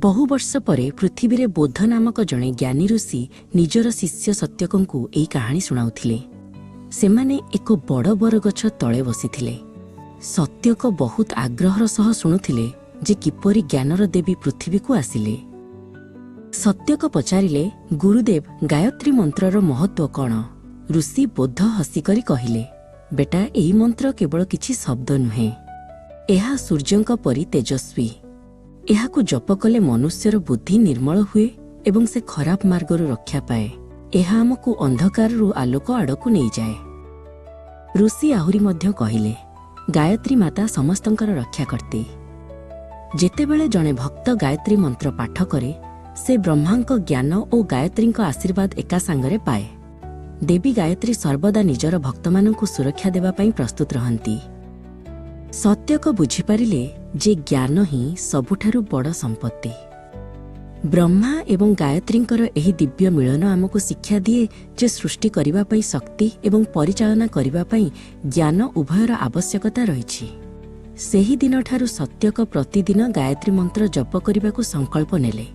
ବହୁ ବର୍ଷ ପରେ ପୃଥିବୀରେ ବୋଧ ନାମକ ଜଣେ ଜ୍ଞାନୀ ଋଷି ନିଜର ଶିଷ୍ୟ ସତ୍ୟକଙ୍କୁ ଏହି କାହାଣୀ ଶୁଣାଉଥିଲେ। ସେମାନେ ଏକ ବଡ଼ ବରଗଛ ତଳେ ବସିଥିଲେ। ସତ୍ୟକ ବହୁତ ଆଗ୍ରହର ସହ ଶୁଣୁଥିଲେ ଯେ କିପରି ଜ୍ଞାନର ଦେବୀ ପୃଥିବୀକୁ ଆସିଲେ। ସତ୍ୟକ ପଚାରିଲେ, "ଗୁରୁଦେବ, ଗାୟତ୍ରୀ ମନ୍ତ୍ରର ମହତ୍ତ୍ୱ କ'ଣ?" ଋଷି ବୋଧ ହସିକରି କହିଲେ, "ବେଟା, ଏହି ମନ୍ତ୍ର କେବଳ କିଛି ଶବ୍ଦ ନୁହେଁ। ଏହା ସୂର୍ଯ୍ୟଙ୍କ ପରି ତେଜସ୍ୱୀ। ଏହାକୁ ଜପ କଲେ ମନୁଷ୍ୟର ବୁଦ୍ଧି ନିର୍ମଳ ହୁଏ ଏବଂ ସେ ଖରାପ ମାର୍ଗରୁ ରକ୍ଷା ପାଏ। ଏହା ଆମକୁ ଅନ୍ଧକାରରୁ ଆଲୋକ ଆଡ଼କୁ ନେଇଯାଏ।" ଋଷି ଆହୁରି ମଧ୍ୟ କହିଲେ, "ଗାୟତ୍ରୀ ମାତା ସମସ୍ତଙ୍କର ରକ୍ଷାକର୍ତ୍ତୀ। ଯେତେବେଳେ ଜଣେ ଭକ୍ତ ଗାୟତ୍ରୀ ମନ୍ତ୍ର ପାଠ କରେ, ସେ ବ୍ରହ୍ମାଙ୍କ ଜ୍ଞାନ ଓ ଗାୟତ୍ରୀଙ୍କ ଆଶୀର୍ବାଦ ଏକା ସାଙ୍ଗରେ ପାଏ। ଦେବୀ ଗାୟତ୍ରୀ ସର୍ବଦା ନିଜର ଭକ୍ତମାନଙ୍କୁ ସୁରକ୍ଷା ଦେବା ପାଇଁ ପ୍ରସ୍ତୁତ ରହନ୍ତି।" ସତ୍ୟକ ବୁଝିପାରିଲେ ଯେ ଜ୍ଞାନ ହିଁ ସବୁଠାରୁ ବଡ଼ ସମ୍ପତ୍ତି। ବ୍ରହ୍ମା ଏବଂ ଗାୟତ୍ରୀଙ୍କର ଏହି ଦିବ୍ୟ ମିଳନ ଆମକୁ ଶିକ୍ଷା ଦିଏ ଯେ ସୃଷ୍ଟି କରିବା ପାଇଁ ଶକ୍ତି ଏବଂ ପରିଚାଳନା କରିବା ପାଇଁ ଜ୍ଞାନ, ଉଭୟର ଆବଶ୍ୟକତା ରହିଛି। ସେହି ଦିନଠାରୁ ସତ୍ୟକ ପ୍ରତିଦିନ ଗାୟତ୍ରୀ ମନ୍ତ୍ର ଜପ କରିବାକୁ ସଂକଳ୍ପ ନେଲେ।